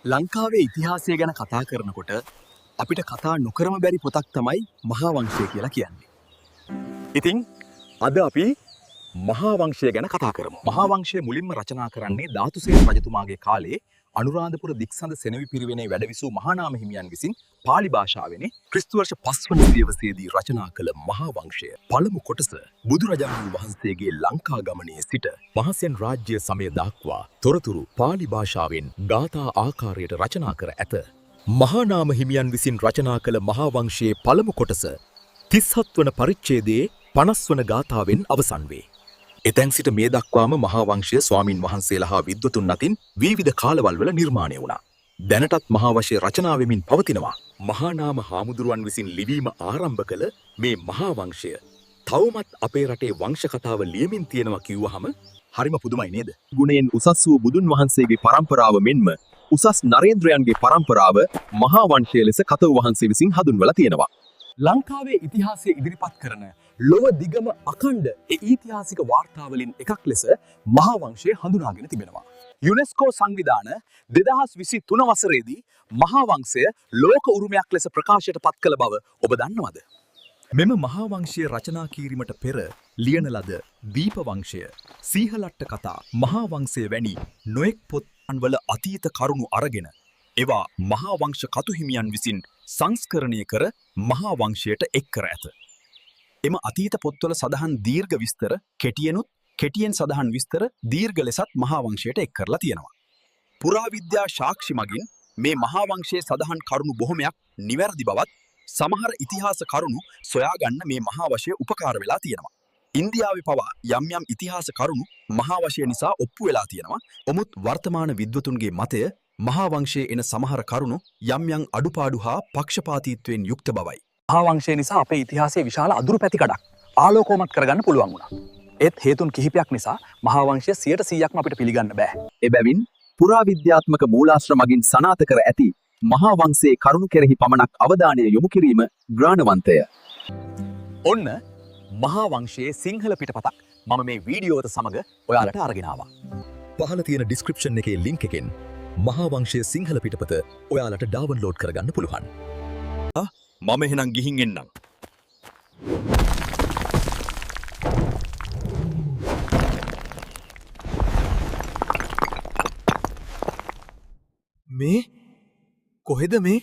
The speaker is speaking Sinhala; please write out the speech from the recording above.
ලංකාවේ ඉතිහාසය ගැන කතා කරනකොට අපිට කතා නොකරම බැරි පොතක් තමයි මහා වංශය කියලා කියන්නේ. ඉතින් අද අපි මහා වංශය ගැන කතා කරමු. මහා වංශය මුලින්ම රචනා කරන්නේ ධාතුසේන රජතුමාගේ කාලේ අනුරාධපුර දික්සඳ සෙනවි පිරිවෙනේ වැඩවිසූ මහානාම හිමියන් විසින් පාලි භාෂාවෙනි ක්‍රිස්තු වර්ෂ 5 වන සියවසේදී රචනා කළ මහා වංශය. පළමු කොටස බුදුරජාණන් වහන්සේගේ ලංකා ගමනේ සිට මහසෙන් රාජ්‍ය සමය දක්වා තොරතුරු පාලි භාෂාවෙන් ගාථා ආකාරයට රචනා කර ඇත. මහානාම හිමියන් විසින් රචනා කළ මහා වංශයේ පළමු කොටස 37 වන පරිච්ඡේදයේ 50 වන ගාථාවෙන් අවසන් වේ. එතැන් සිට මේ දක්වාම මහා වංශය ස්වාමින් වහන්සේලා හා විද්වතුන් අතින් විවිධ කාලවල් වල නිර්මාණය වුණා. දැනටත් මහා වංශය රචනා වෙමින් පවතිනවා. මහා නාම හාමුදුරුවන් විසින් ලිවීම ආරම්භ කළ මේ මහා වංශය තවමත් අපේ රටේ වංශ කතාව ලියමින් තියෙනවා කිව්වහම හරිම පුදුමයි නේද? ගුණයෙන් උසස් වූ බුදුන් වහන්සේගේ පරම්පරාව මෙන්ම උසස් නරේන්ද්‍රයන්ගේ පරම්පරාව මහා වංශය ලෙස කතව වහන්සේ විසින් හඳුන්වලා තියෙනවා. ලංකාවේ ඉතිහාසය ඉදිරිපත් කරන ලොව දිගම අඛණ්ඩ ඒ ඓතිහාසික වාර්තාවලින් එකක් ලෙස මහා වංශය හඳුනාගෙන තිබෙනවා. යුනෙස්කෝ සංවිධාන 2023 වසරේදී මහා වංශය ලෝක උරුමයක් ලෙස ප්‍රකාශයට පත් කළ බව ඔබ දන්නවද? මෙම මහා වංශය රචනා කිරීමට පෙර ලියන ලද දීප වංශය, සීහලට්ට කතා, මහා වංශය වැනි නොයෙක් පොත්වල අතීත කරුණු අරගෙන ඒවා මහා වංශ කතුහිමියන් විසින් සංස්කරණය කර මහා වංශයට එක් කර ඇත. එම අතීත පොත්වල සඳහන් දීර්ඝ විස්තර කෙටියෙනුත් කෙටියෙන් සඳහන් විස්තර දීර්ඝ ලෙසත් මහා වංශයට එක් කරලා තියෙනවා. පුරාවිද්‍යා සාක්ෂි මගින් මේ මහා වංශයේ සඳහන් කරුණු බොහොමයක් නිවැරදි බවත් සමහර ඉතිහාස කරුණු සොයාගන්න මේ මහා වංශය උපකාර වෙලා තියෙනවා. ඉන්දියාවේ පවා යම් යම් ඉතිහාස කරුණු මහා වංශය නිසා ඔප්පු වෙලා තියෙනවා. ඔමුත් වර්තමාන විද්වතුන්ගේ මතය මහා වංශයේ එන සමහර කරුණු යම් යම් අඩුපාඩු හා පක්ෂපාතීත්වයෙන් යුක්ත බවයි. මහා වංශය නිසා අපේ ඉතිහාසයේ විශාල අදුරු පැතිකඩක් ආලෝකමත් කරගන්න පුළුවන් වුණා. ඒත් හේතුන් කිහිපයක් නිසා මහා වංශය 100%ක්ම අපිට පිළිගන්න බෑ. එබැවින් පුරාවිද්‍යාත්මක මූලාශ්‍ර මගින් සනාථ කර ඇති මහා වංශයේ කරුණු කෙරෙහි පමණක් අවධානය යොමු කිරීම ග්‍රාණවන්තය. ඔන්න මහා වංශයේ සිංහල පිටපතක් මම මේ වීඩියෝවත සමග ඔයාලට අරගෙන ආවා. පහළ තියෙන ඩිස්ක්‍රිප්ෂන් එකේ ලින්ක් එකෙන් මහා වංශයේ සිංහල පිටපත ඔයාලට ඩවුන්ලෝඩ් කරගන්න පුළුවන්. මම එහෙනම් ගිහින් එන්නම්. මේ කොහෙද මේ?